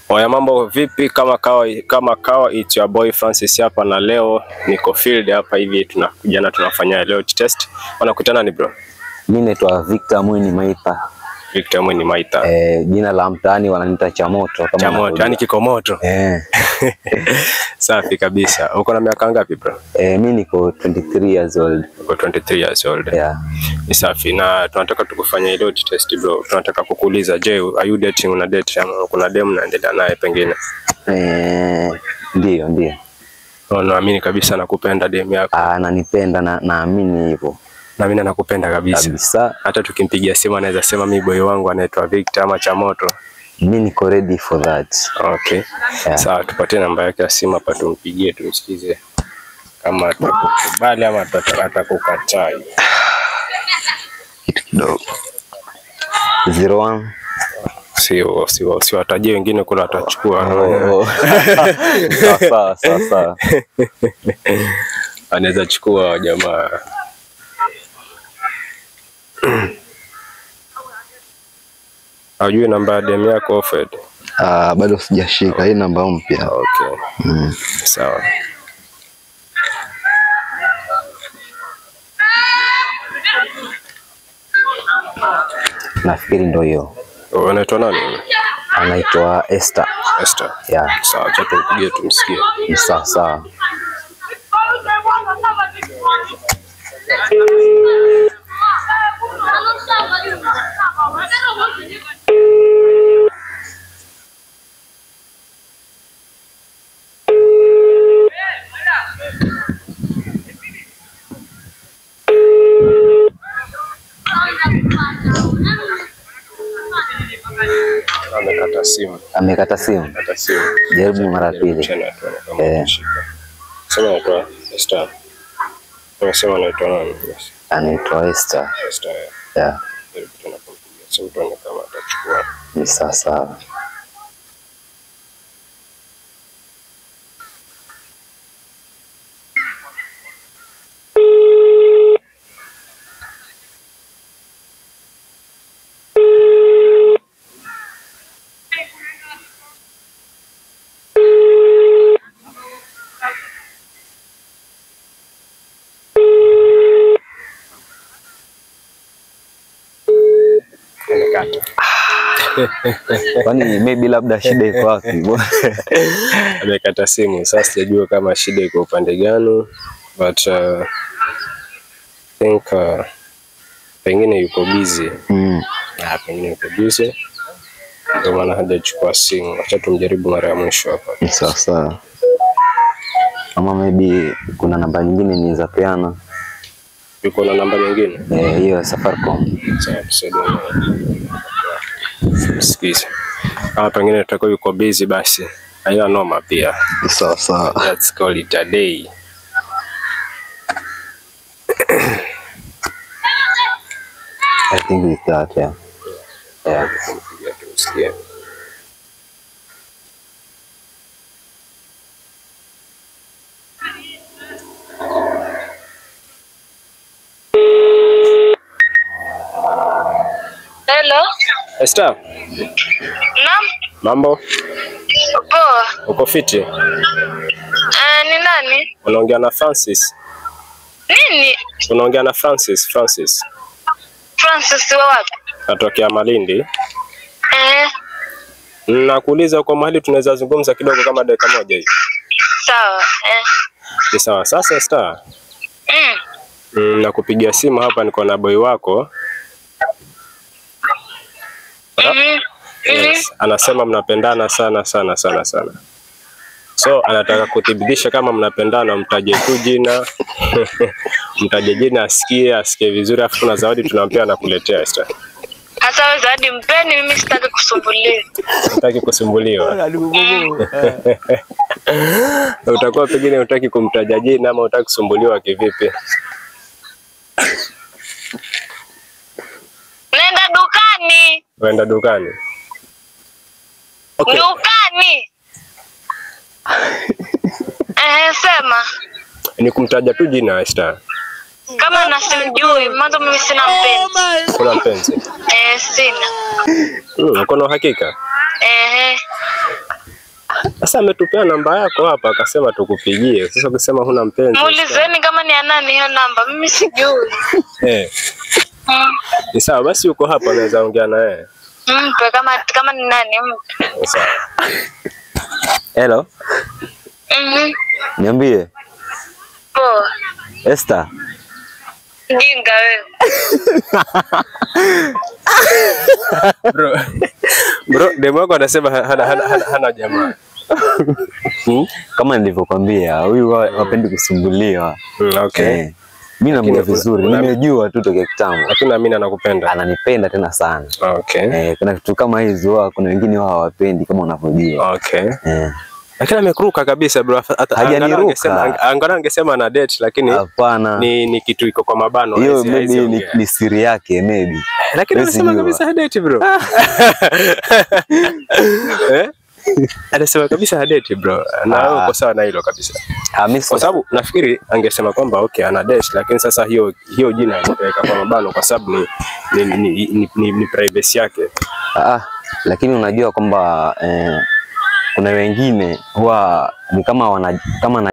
Oya, mambo vipi? Kama kawa it's your boy Francis hapa, na leo niko field hapa hivi, tunakuja na tunafanya loyalty test. Wanakuita ni bro? Mimi naitwa Victor Mwini Maitha. Victor Mwini Maitha. Eh, jina la mtaani wananiita Chamoto kama Cha moto, unavyojua. yani kiko moto. Eh, Safi kabisa. Uko na miaka ngapi, bro? Eh, mimi niko 23 years old. Uko 23 years old. Yeah. Ni safi, na tunataka tukufanya loyalty test, bro. Tunataka kukuuliza, je, are you dating, una date ama kuna dem unaendelea naye pengine? Eh, ndio ndio. Naamini kabisa nakupenda dem yako. Ah, ananipenda na naamini hivyo. Na mimi nakupenda kabisa. Kabisa. Hata tukimpigia simu anaweza sema mimi boy wangu anaitwa Victor ama Chamoto. Mimi niko ready for that. Okay. Yeah. Sawa, tupatie namba yake ya simu hapa tumpigie tumsikize kama atakukubali ama atakukataa. Kitu kidogo. 01 Sio, siwatajie wengine kula watachukua. Oh. Sawa sawa sawa sawa. Anaweza chukua jamaa. Hajui namba ya dem yako Alfred? Ah, bado sijashika hii namba mpya. Okay. Sawa. Nafikiri ndio hiyo. Anaitwa nani? Anaitwa Esther. Esther. Yeah. Sawa, acha tumpigie tumsikie. Ni sawa sawa. Amekata simu. Amekata simu. Amekata simu. Jaribu mara pili. Tena tuone kama Eh. atashika. Sema anaitwa Esther. Unasema anaitwa nani? Yes. Anaitwa Esther. Esther. Yeah. Yeah. Jaribu tena kumpigia simu tuone kama atachukua. Ni sawa sawa. Amekata. Kwani maybe labda shida iko wapi? Amekata simu. Sasa sijajua kama shida iko upande gani, but think pengine yuko busy. Ah, pengine yuko busy. Ndio maana hajachukua simu. Acha tumjaribu mara ya mwisho hapa. Sawa sawa. Ama maybe kuna namba nyingine niweza peana. Yuko na namba nyingine? Eh, hiyo ya Safaricom. Sawa, tusaidie. Msikize. Kama pengine tutakuwa yuko busy basi. Haina noma pia. Sawa sawa. Let's call it a day. I think it's that, yeah. Yeah. Tumpigie tumsikie. Hello. Esther, Naam. Mambo? Poa. Uko fiti? Ni nani? Unaongea na Francis. Nini? Unaongea na Francis, Francis. Francis wa wapi? Natokea Malindi. Eh, Nakuuliza, uko mahali tunaweza zungumza kidogo kama dakika moja hivi? Sawa. Eh. Ni sawa. Sasa Esther, nakupigia simu hapa, niko na boy wako. Yes. Anasema mnapendana sana sana sana sana. So anataka kuthibitisha kama mnapendana, mtaje tu jina, mtaje jina asikie, asikie vizuri, afu kuna zawadi tunampea na kuletea Esther. Hasa wewe zawadi mpeni, mimi sitaki kusumbuliwa. Hutaki kusumbuliwa. Utakuwa pengine hutaki kumtaja jina ama hutaki kusumbuliwa kivipi? Nenda dukani. Uenda dukani. Okay. Dukani. Eh, sema. Ni kumtaja tu jina, Esther. Kama na simjui, mwanzo mimi sina mpenzi. Kuna mpenzi? Eh, sina. Uko na uhakika? Ehe. Sasa ametupea namba yako hapa akasema tukupigie. Sasa ukisema huna mpenzi. Muulizeni kama ni ya nani hiyo namba, mimi sijui. Eh. Ni sawa basi, uko hapa naweza ongea na yeye. Mpe kama ni nani mpe. Sawa. Hello, Mhm. niambie. Poa. Esther. Jinga wewe. Bro. Bro, demu wako anasema hana jamaa. Kama nilivyokuambia, huyu hapendi kusumbuliwa. Okay. Mimi namjua Lakini vizuri, nimejua tu tokea kitambo. Lakini naamini anakupenda. Ananipenda tena sana. Okay. Kuna vitu kama hizi huwa kuna wengine wao hawapendi kama unavyojua. Okay. Lakini amekuruka kabisa bro. Hata Hajaniruka. angalau angesema ana date, lakini hapana. Ni kitu iko kwa mabano. Hiyo maybe ni siri yake maybe. Lakini anasema kabisa date bro. Anasema kabisa date bro. Na wewe uko sawa na hilo kabisa. Kwa sababu nafikiri angesema kwamba okay ana date, lakini sasa hiyo jina anaweka kwa mabano kwa sababu ni privacy yake. Lakini unajua kwamba kuna wengine huwa ni kama wana kama